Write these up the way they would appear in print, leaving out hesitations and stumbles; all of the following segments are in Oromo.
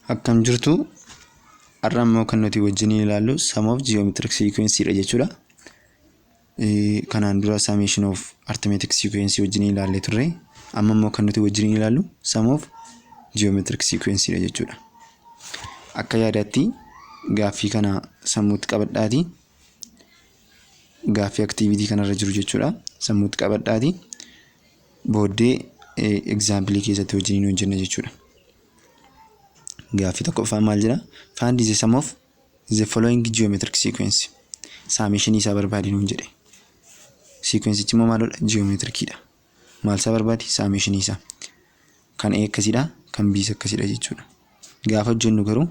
Akkam jirtu? Har'a immoo kan nuti wajjin ilaallu sum of geometric sequence dha jechuudha. Kanaan dura summation of arithmetic sequence wajjin ilaallee turre. Amma immoo kan nuti wajjin ilaallu sum of geometric sequence dha jechuudha. Akka yaadaatti gaaffii kana sammuutti qabadhaati. Gaaffii activity kanarra jiru jechuudha. Sammuutti qabadhaati. Booddee example keessatti wajjin hojjenna jechuudha. Gaaffii tokkoffaan maal jedha? Find the sum of the following geometric sequence. Summation isaa barbaadi nuun jedhe. Sequenceichi immoo maalidha? Geometriciidha. Maal isaa barbaadi? Summation isaa. Kan A akkasidha, kan B akkasidha jechuudha. Gaafa hojjennu garuu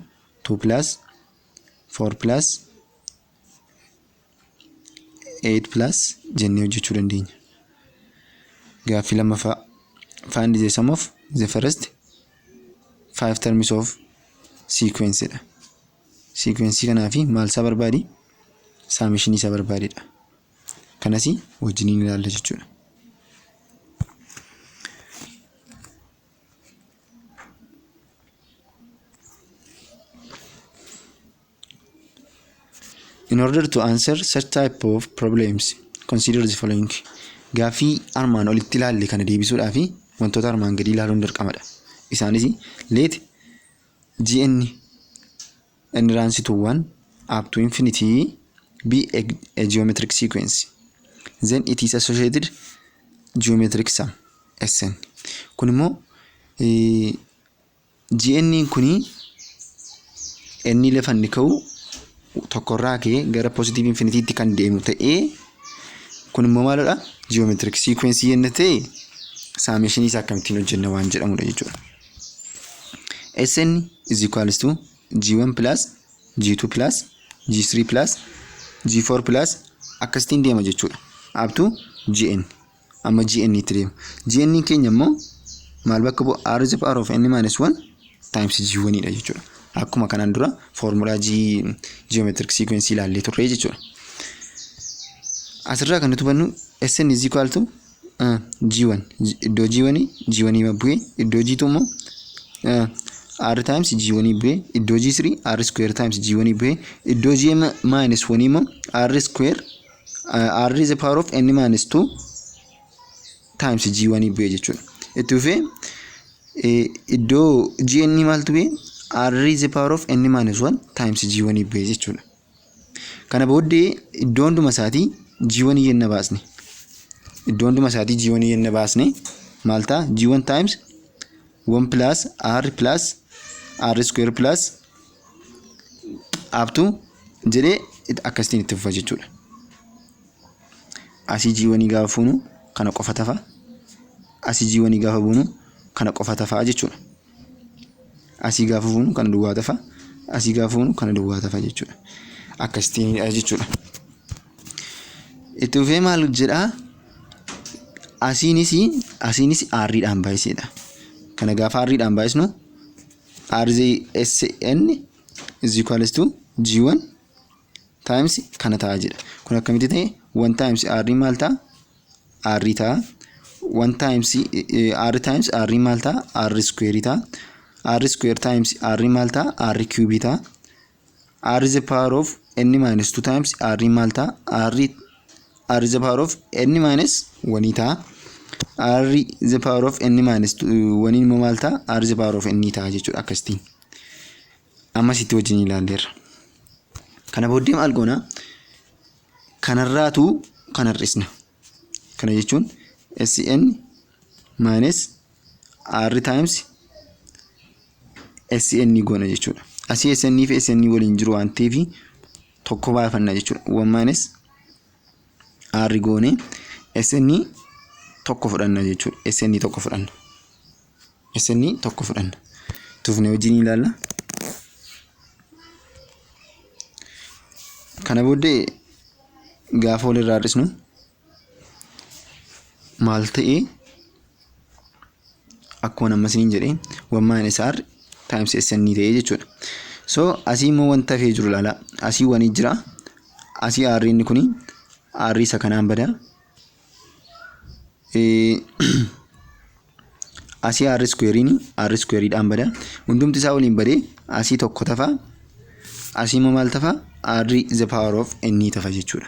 2 plus 4 plus 8 plus jennee hojjechuu dandeenya. Gaaffii lammaffaa, find the sum of the first five terms of sequence dha. Sequence kanaa fi maal isaa barbaadi? Summation isaa barbaadidha. Kanas wajjiniin ilaalla jechuudha. In order to answer such type of problems, consider the following. Gaaffii armaan olitti ilaalle kana deebisuudhaaf wantoota armaan gadii ilaaluun dirqamadha. Isaanis, let gn n runs to 1 up to infinity be a geometric sequence. Then it is associated geometric sum Sn. Kun immoo gn kuni n lafa inni ka'u tokkorraa ka'ee gara positive infinitytti kan deemu ta'ee, kun immoo maalidha? Geometric sequence yenna ta'e summation isaa akkamittiin hojjenna waan jedhamudha jechuudha. Sn is equals to G1 plus G2 plus G3 plus G4 plus akkasitiin deema jechuudha. Up to Gn. Amma Gn itti deema. Gn keenya immoo maal bakka bu'a? R is the power of n minus 1 times G1 dha jechuudha. Akkuma kanaan dura foormulaa G geometric sequence ilaallee turre jechuudha. Asirraa kan nuti hubannu Sn is equal to G1, iddoo G1 G1 bu'ee, iddoo G2 immoo R times G1 bu'ee, iddoo G3 R square times G1 bu'ee, iddoo G minus 1 immoo R square R is the power of n minus 2 times G1 bu'ee jechuudha. Itti fufee iddoo Gn maaltu bu'ee? R is the power of n minus 1 times G1 bu'ee jechuudha. Kana booddee iddoo hunduma isaatii G1 yenna baasne. Iddoo hunduma isaatii G1 yenna baasne maal ta'a? G1 times 1 plus R plus R square plus up to jedhee akkasitiin itti fufa jechuudha. Asii G1 gaafa fuunu kana qofa tafa. Asii G1 gaafa buunu kana qofa tafaa jechuudha. Asii gaafa fuunu kana duwwaa tafa. Asii gaafa fuunu kana duwwaa tafa jechuudha. Akkasitiinidha jechuudha. Itti fufee maal jedhaa? Asiinis R-dhaan baay'iseedha. Kana gaafa R-dhaan baay'isnu R SN is equals to G1 times kana ta'a jedha. Kun akkamitti ta'e? 1 times R maal ta'a? R ta'a. 1 times R times R maal ta'a? R square ta'a. R square times R maal ta'a? R cube ta'a. R is the power of n minus 2 times R maal ta'a? R is the power of n minus 1 ta'a. R is the power of n minus 1 immoo maal ta'a? R is the power of n ta'a jechuudha akkasitiin. Ammas itti wajjin ilaalleerra. Kana booddee maal goona? Kanarraatu kana hir'isna. Kana jechuun Sn minus R times Sn goona jechuudha. Asii Sn fi Sn waliin jiru waan ta'eef tokko baafanna jechuudha. 1 minus R goone Sn tokko fudhanna jechuudha. Sn tokko fudhanna. Sn tokko fudhanna. Tufnee wajjin ilaalla. Kana booddee gaafa walirraa hir'isnu maal ta'ee? Akkuma amma isiniin jedhee 1 minus R times Sn ta'ee jechuudha. So asii immoo wanta hafee jiru ilaala. Asii wani jira. Asii R inni kuni R isa kanaan bada. Asii r square'n r square'dhaan bada. Hundumti isaa waliin badee asii tokko tafa. Asii immoo maal tafa? R the power of n tafa jechuudha.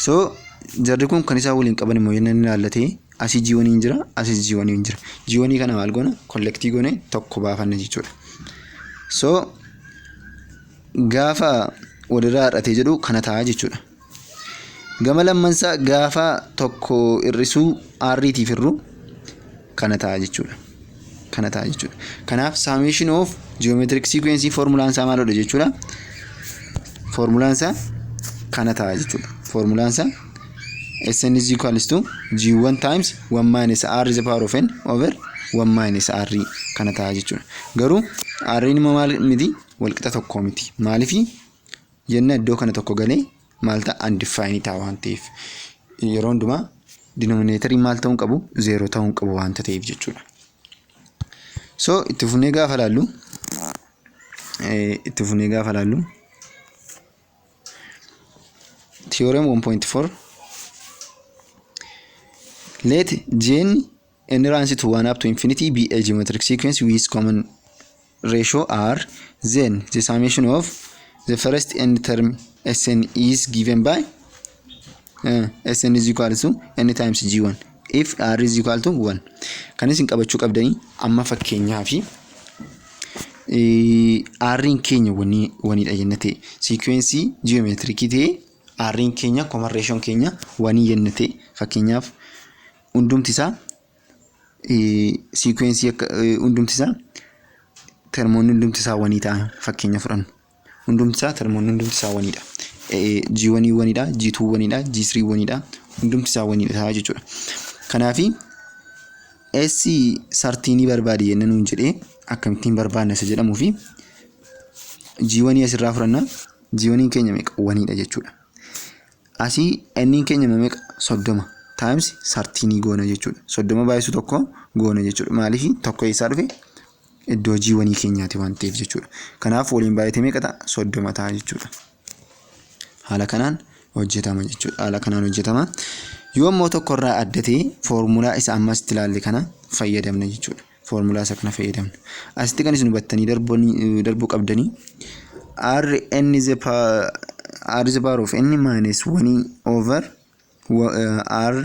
So jarri kun kan isaan waliin qaban immoo yennaa ilaallatee asii G1 jira, asii G1 jira. G1 kana maal goona? Collect goone tokko baafanna jechuudha. So gaafa walirraa hir'atee jedhu kana ta'a jechuudha. Gama lammansaa gaafa tokko hir'isuu r'tiif hir'u kana ta'a jechuudha. Kana ta'a jechuudha. Kanaaf summation of geometric sequence formulaan isaa maalidha jechuudha? Formulaan isaa kana ta'a jechuudha. Formulaan isaa Sn is equals to G1 times 1 minus r is the power of n over 1 minus r kana ta'a jechuudha. Garuu r immoo maal miti? Walqixa tokko miti. Maaliif jenna iddoo kana tokko galee maal ta'a? Undefined ta'a waan ta'eef. Yeroo hundumaa denominatoriin maal ta'uu hin qabu? Zeeroo ta'uu hin qabu waanta ta'eef jechuudha. So itti fufnee gaafa laallu theorem 1.4: let Gn n runs to 1 up to infinity be a geometric sequence with common ratio r, then the summation of the first n term Sn is given by Sn is equal to n times G1 if r is equal to 1. Kan isin qabachuu qabdanii amma fakkeenyaa fi r'n keenya onedha jenna ta'e, sequence geometric ta'e, r'n keenya, common ratioon keenya one jenna ta'e, fakkeenyaaf hundumti isaa sequence akka hundumti isaa termoonni hundumti isaa one ta'an fakkeenya fudhannu. Hundumti isaa termoonni hundumti isaa onedha. G1 onedha, G2 onedha, G3 onedha. Hundumti isaa onedha ta'a jechuudha. Kanaafi S 13 barbaade jenna nuun jedhee akkamittiin barbaadna isa jedhamuu fi G1 asirraa fudhanna. G1 keenya meeqa? Onedha jechuudha. Asii n keenya immoo meeqa? 30 times 13 goona jechuudha. 30 baay'isu tokko goona jechuudha. Maaliif tokko eessaa dhufe? Iddoo G1 keenyaati waan ta'eef jechuudha. Kanaaf waliin baay'atee meeqa ta'a? 30 ta'a jechuudha. Haala kanaan hojjetama jechuudha. Haala kanaan hojjetama. Yoo immoo tokkorraa adda ta'e foormulaa isa ammas itti ilaalle kana fayyadamna jechuudha. Foormulaa isa kana fayyadamna. Asitti kan isin hubattanii darbuu qabdanii r n is the power r is the power of n minus 1 over r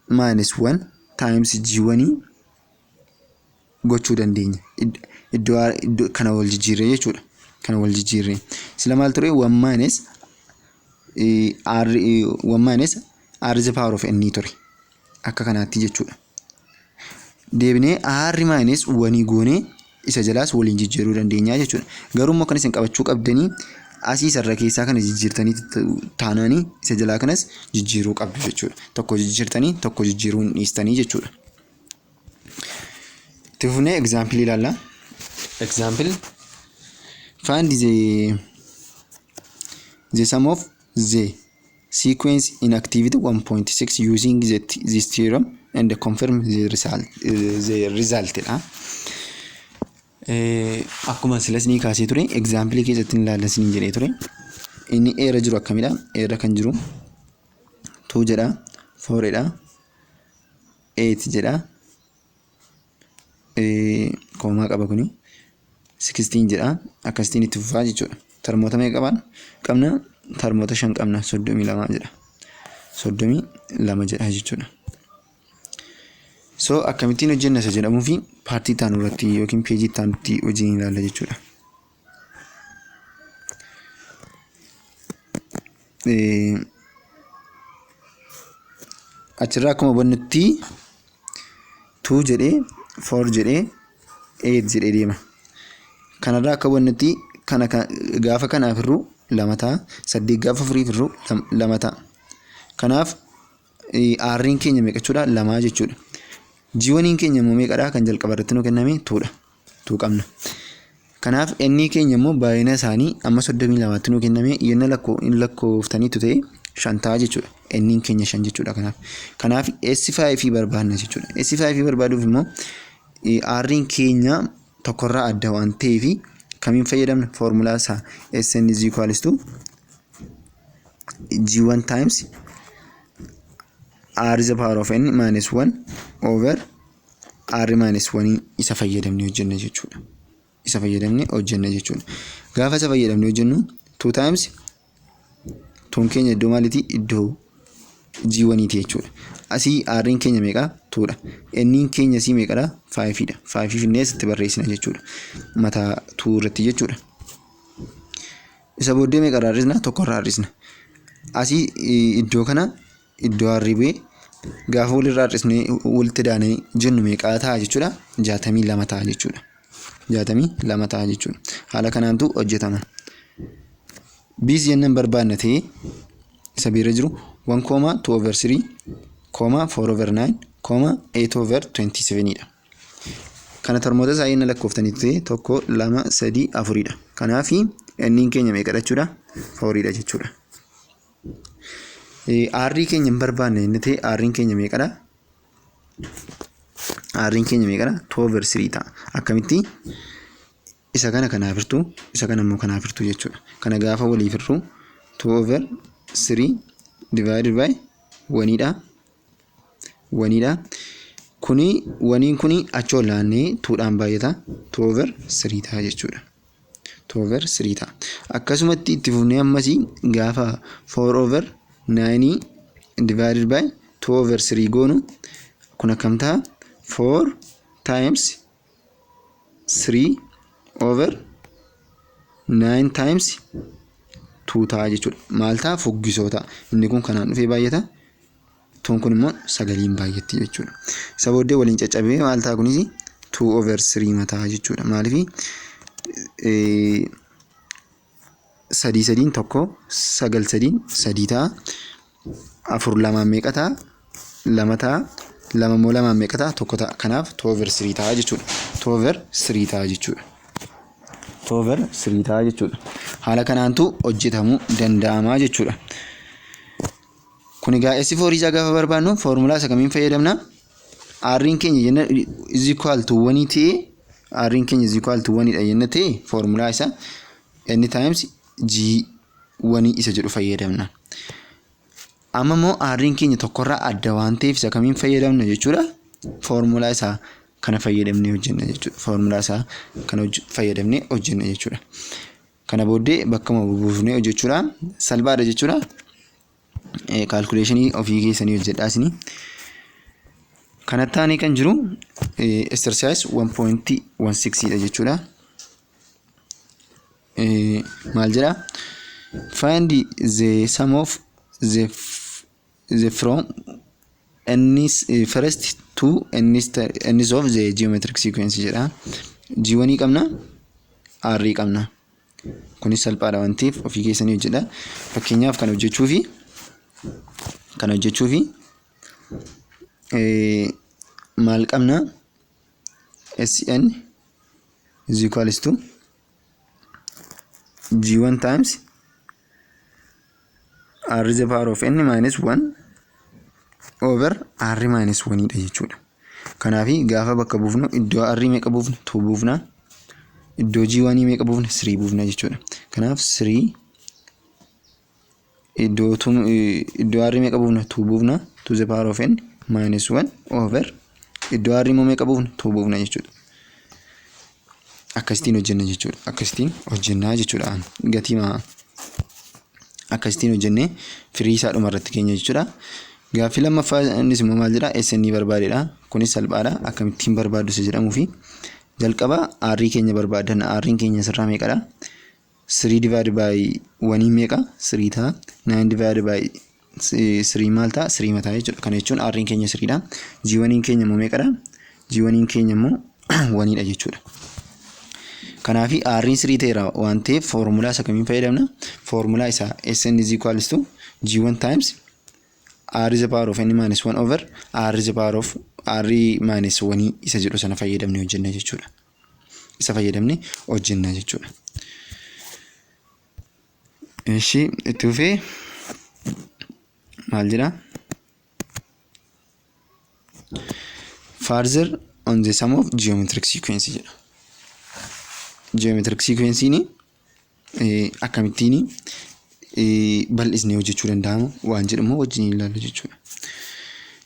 minus 1 times g1 gochuu dandeenya. Iddoo kana wal jijjiirree jechuudha. Kana wal jijjiirree. Sila maal ture? 1 minus r 1 minus r is the power of n ture. Akka kanaatti jechuudha. Deebinee r minus 1 goonee isa jalaas waliin jijjiiruu dandeenya jechuudha. Garuu immoo kan isin qabachuu qabdanii asii sarara keessaa kana jijjiirtanii taanaanii isa jalaa kanas jijjiiruu qabdu jechuudha. Tokko jijjiirtanii tokko jijjiiruu hin dhiistanii jechuudha. Itti fufnee example ilaalla. Example: find the sum of the sequence in activity 1.6 using this theorem and confirm the result dha. Akkuma silas ni kaasee ture, example keessatti ni ilaalla isiniin jedhee ture. Inni eera jiru akkamidha? Eera kan jiru 2 jedha, 4 dha, 8 jedha, comma qaba kuni, 16 jedha, akkasitiin itti fufaa jechuudha. Termoota meeqa qaban qabna? Termoota shan qabna, 32 jedha. 32 jedha jechuudha. So akkamittiin hojjenna isa jedhamuu fi part itti aanu irratti yookiin page itti aanutti hojiin ilaalla jechuudha. Achirraa akkuma hubannutti 2 jedhee, 4 jedhee, 8 jedhee deema. Kanarraa akka hubannutti kana gaafa kanaaf hir'u lama ta'a. Saddeet gaafa afuriif hir'u lama ta'a. Kanaaf R'n keenya meeqa jechuudha? Lama jechuudha. G1 keenya immoo meeqadha? Kan jalqaba irratti nu kenname twodha. Two qabna. Kanaaf n keenya immoo baay'ina isaanii amma 32tti nu kenname yenna lakkooftaniitu ta'e shan ta'a jechuudha. N keenya shan jechuudha kanaaf. Kanaaf S5 barbaadna jechuudha. S5 barbaaduuf immoo R'n keenya tokkorraa adda waan ta'eef kamiin fayyadamna? Foormulaa isaa Sn is equals to G1 times R is the power of n minus 1 over r minus 1 isa fayyadamnee hojjenna jechuudha. Isa fayyadamnee hojjenna jechuudha. Gaafa isa fayyadamnee hojjennu, 2 times twon keenya iddoo maaliiti? Iddoo G1ti jechuudha. Asii R'n keenya meeqa? 2dha. N'n keenya asii meeqadha? 5dha. 5 finnee asitti barreessina jechuudha. Mataa 2 irratti jechuudha. Isa booddee meeqa irraa hir'isna? Tokko irraa hir'isna. Asii iddoo kana iddoo R bu'ee gaafa walirraa hir'isnee walitti daanee jennu meeqa ta'a jechuudha? 62 ta'a jechuudha. 62 ta'a jechuudha. Haala kanaantu hojjetama. Biis jennan barbaanna ta'ee, isa bira jiru 1 comma 2 over 3 comma 4 over 9 comma 8 over 27 dha. Kana termoota isaa yenna lakkooftanii ta'e, tokko, lama, sadii, afuridha. Kanaaf n'n keenya meeqadha jechuudha? Fouriidha jechuudha. R keenya hin barbaanne inni ta'e, R'n keenya meeqadha? R'n keenya meeqadha? 2 over 3 ta'a. Akkamitti? Isa kana kanaaf hirtuu, isa kana immoo kanaaf hirtuu jechuudha. Kana gaafa waliif hirru, 2 over 3 divided by oneiidha. Oneiidha. Kuni oneiin kuni achi ol naannee twodhaan baay'ata. 2 over 3 ta'a jechuudha. 2 over 3 ta'a. Akkasumatti itti fufnee ammasii gaafa 4 over 9 divided by 2 over 3 goonu, kun akkam ta'a? 4 times 3 over 9 times 2 ta'a jechuudha. Maal ta'a? Fuggisoo ta'a. Inni kun kanaan dhufee baay'ata. Twon kun immoo sagaliin baay'atti jechuudha. Isa booddee waliin caccabee maal ta'a kunis? 2 over 3 mataa jechuudha. Maaliif, sadii sadiin tokko, sagal sadiin sadii ta'a. Afur lamaan meeqa ta'a? Lama ta'a. Lama immoo lamaan meeqa ta'a? Tokko ta'a. Kanaaf 2 over 3 ta'a jechuudha. 2 over 3 ta'a jechuudha. 2 over 3 ta'a jechuudha. Haala kanaantu hojjetamuu danda'ama jechuudha. Kun egaa S fourii isaa gaafa barbaannu foormulaa isa kamiin fayyadamna? R'n keenya jenna is equal to one ta'ee, R'n keenya is equal to oneiidha jenna ta'e, foormulaa isa n times G one isa jedhu fayyadamna. Amma immoo R'n keenya tokkorraa adda waan ta'eef isa kamiin fayyadamna jechuudha? Foormulaa isaa kana fayyadamnee hojjenna jechuudha. Foormulaa isaa kana fayyadamnee hojjenna jechuudha. Kana booddee bakkuma buufnee hojjechuudha. Salphaadha jechuudha. Calculationii ofii keessanii hojjedhaa isinii. Kanatti aanee kan jiru exercise 1.16 dha jechuudha. Maal jedha? Find the sum of the from n's first two n's of the geometric sequence jedha. G1 qabna, R qabna. Kunis salphaadha waan ta'eef ofii keessanii hojjedha. Fakkeenyaaf kana hojjechuufi maal qabna? Sn is equals to G1 times r is the power of n minus 1 over r minus 1 dha jechuudha. Kanaafi gaafa bakka buufnu, iddoo r meeqa buufna? 2 buufna. Iddoo G1 meeqa buufna? 3 buufna jechuudha. Kanaaf 3, iddoo iddoo r meeqa buufna? 2 buufna. To the power of n minus 1 over iddoo r immoo meeqa buufna? 2 buufna jechuudha. Akkasitiin hojjenna jechuudha. Akkasitiin hojjennaa jechuudha. Gatii akkasitiin hojjennee firii isaa dhuma irratti keenya jechuudha. Gaaffii lammaffaa innis immoo maal jedhaa? SN barbaadedha. Kunis salphaadha. Akkamittiin barbaaddu isa jedhamuu fi jalqaba R keenya barbaadanna. R keenya asirraa meeqadha? 3 divided by 1 meeqa? 3 ta'a. 9 divided by 3 maal ta'a? 3 mataa jechuudha. Kana jechuun R keenya 3 dha. G1 keenya immoo meeqadha? G1 keenya immoo 1 dha jechuudha. Kanaafi R 3 ta'eera waan ta'eef foormulaa isa kamiin fayyadamna? Foormulaa isaa Sn is equals to G1 times R is the power of n minus 1 over R is the power of R minus 1 isa jedhu sana fayyadamnee hojjenna jechuudha. Isa fayyadamnee hojjenna jechuudha. Ishi itti fufee maal jedhaa? Further on the sum of geometric sequence jedha. Geometric sequence'n akkamittiin bal'isnee hojjechuu danda'ama waan jedhu immoo wajjin ilaalla jechuudha.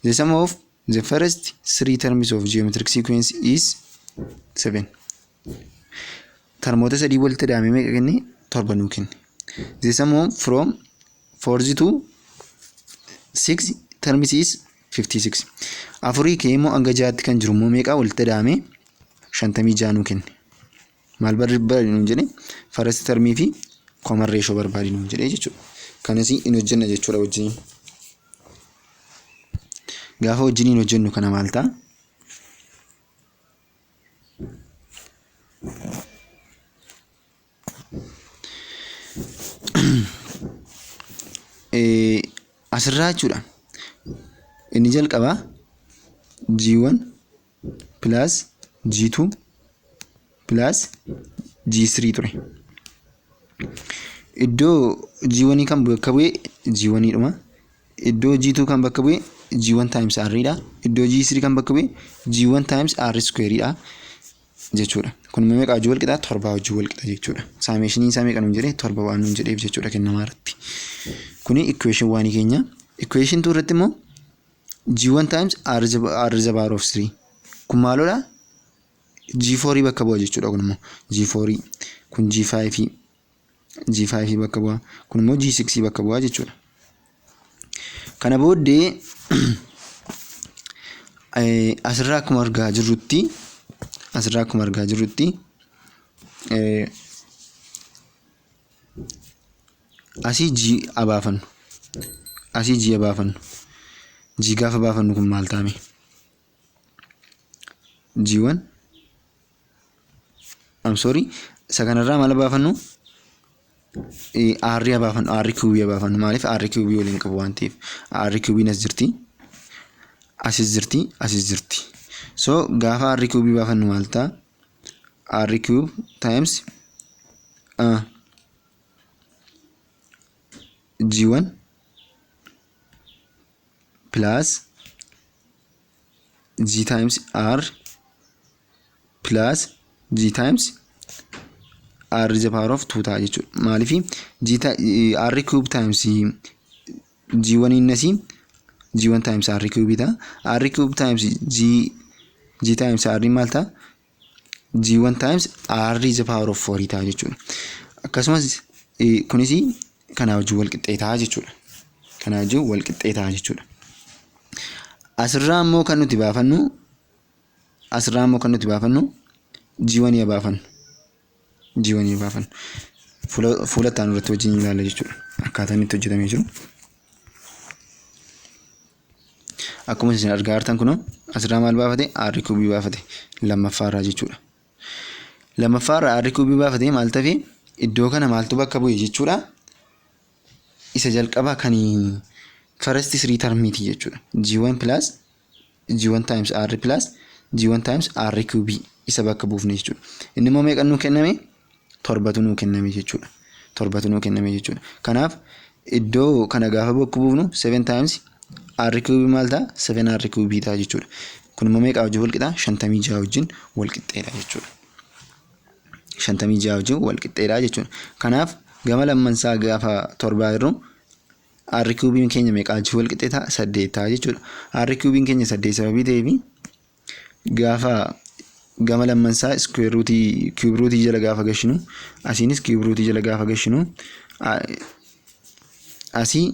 The sum of the first three terms of geometric sequence is 7. Termoota sadii walitti daamee meeqa kenne? 7 nuu kenne. The sum of from 4 to 6 terms is 56. Afurii ka'ee immoo hanga jahaatti kan jiru immoo meeqa walitti daamee 56 nuu kenne. Maal barbaadi nuun jedhe? First termii fi common ratio barbaadi nuun jedhe jechuudha. Kanas hin hojjenna jechuudha wajjiniin. Gaafa wajjiniin hojjennu kana maal ta'a? Asirraa jechuudha. Inni jalqabaa G1 plus G2 plus G3 ture. Iddoo G1 kan bakka bu'e G1 dhuma. Iddoo G2 kan bakka bu'e G1 times R dha. Iddoo G3 kan bakka bu'e G1 times R square dha jechuudha. Kun immoo meeqa wajjin wal qixa? 7 wajjin wal qixa jechuudha. Saameeshiniin isaa meeqa nuun jedhee? 7 waan nuun jedheef jechuudha kennamaa irratti. Kuni equation 1 keenya. Equation 2 irratti immoo G1 times R the power of 3. Kun maaloodha? G4 bakka bu'a jechuudha kun immoo G4, kun G5, G5 bakka bu'a, kun immoo G6 bakka bu'a jechuudha. Kana booddee asirraa akkuma argaa jirrutti asii G abaafannu, asii G abaafannu, G gaafa baafannu kun maal taame? G1, I'm sorry, isa kanarraa maal baafannu? R abaafannu, R cube abaafannu. Maaliif? R cube waliin qabu waan ta'eef. R cube as jirti, asis jirti, asis jirti. So gaafa R cube baafannu maal ta'a? R cube times G1 plus G times R plus G times R is the power of 2 ta'a jechuudha. Maaliif? R cube times G1 inni asii G1 times R cube ta'a. R cube times G times R maal ta'a? G1 times R is the power of 4 ta'a jechuudha. Akkasumas kunis kanaa wajjin wal qixxee ta'a jechuudha. Kanaa wajjin wal qixxee ta'a jechuudha. Asirraa immoo kan nuti baafannu, asirraa immoo kan nuti baafannu G1 yaa baafannu. G1 yaa baafannu. Fuula itti aanu irratti wajjin ilaalla jechuudha. Akkaataa inni itti hojjetamee jiru. Akkuma isin argaa jirtan kunoo asirraa maal baafate? R cube baafate lammaffaarraa jechuudha. Lammaffaarraa R cube baafate maal tafe? Iddoo kana maaltu bakka bu'e jechuudha. Isa jalqaba kan first three termiiti jechuudha. G1 plus G1 times R plus G1 times R cube isa bakka buufne jechuudha. Inni immoo meeqa nuu kenname? 7 nuu kenname jechuudha. 7 nuu kenname jechuudha. Kanaaf iddoo kana gaafa bakka buufnu 7 times R cube maal ta'a? 7 R cube ta'a jechuudha. Kun immoo meeqa wajjin wal qixa? 56 wajjin wal qixxeedha jechuudha. 56 wajjin wal qixxeedha jechuudha. Kanaaf gama lammansaa gaafa 7 jirru R cubiin keenya meeqa wajjin wal qixxee ta'a? 8 ta'a jechuudha. R cubiin keenya 8 sababii ta'eef gaafa gama lammansaa square root cube root jala gaafa gashinu, asiinis cube root jala gaafa gashinu, asii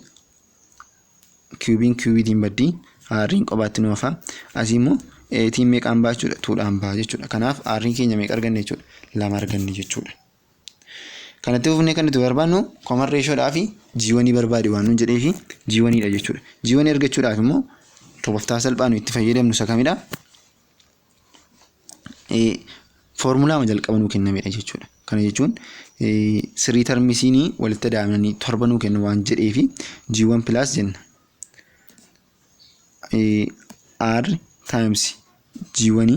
cubiin cubiitiin baddii R'n qobaatti nu hafa. Asii immoo eightiin meeqaan ba'a jechuudha? 2dhaan ba'a jechuudha. Kanaaf R'n keenya meeqa arganne jechuudha? 2 arganne jechuudha. Kanatti fufnee kan nuti barbaannu common ratio dhaa fi G1 barbaade waan nuun jedhee fi G1 dha jechuudha. G1 argachuudhaaf immoo tooftaa salphaa nuyi itti fayyadamnu isa kamidha? Foormulaama jalqaba nuu kennamedha jechuudha. Kana jechuun sirii tarmisiinii walitti daa'imanii 7 nuu kennu waan jedhee fi G1 plus jenna. R times G1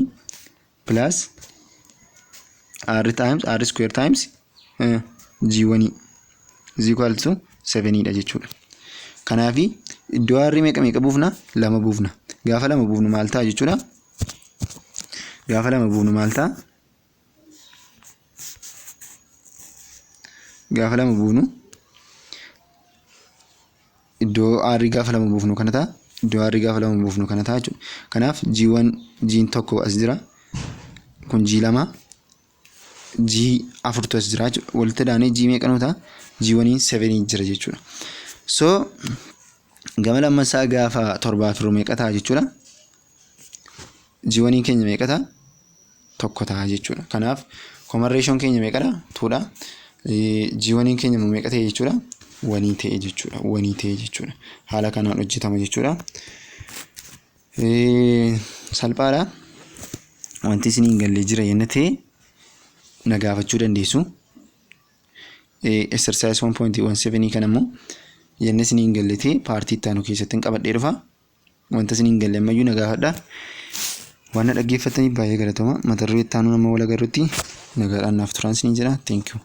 plus R times R square times G1 is equal to 7 dha jechuudha. Kanaaf iddoo R meeqa meeqa buufna? 2 buufna. Gaafa 2 buufnu maal ta'a jechuudha? Gaafa 2 buufnu maal ta'a? Gaafa 2 buufnu iddoo R gaafa 2 buufnu kana ta'a. Iddoo R gaafa lama buufnu kana ta'a jechuudha. Kanaaf G1 G'n tokko as jira. Kun G lama, G afurtu as jira jechuudha. Walitti daanee G meeqa nuu ta'a? G1 7 jira jechuudha. So gama lammasaa gaafa torbaaf hirru meeqa ta'a jechuudha? G1 keenya meeqa ta'a? Tokko ta'a jechuudha. Kanaaf common ratioon keenya meeqadha? Twodha. G1 keenya immoo meeqa ta'e jechuudha? One ta'e jechuudha. One ta'e jechuudha. Haala kanaan hojjetama jechuudha. Salphaadha. Wanti isin hin galle jira yenna ta'e na gaafachuu dandeessu. Exercise 1.17 kana immoo yenna isin hin galle ta'e part itti aanu keessatti hin qabadhee dhufa. Wanta isin hin galle ammayyuu na gaafadha. Waan na dhaggeeffattaniif baay'ee galatooma. Mata duree itti aanu nama wal agarrutti nagaadhaan naaf turaa isiniin jedha. Thank you.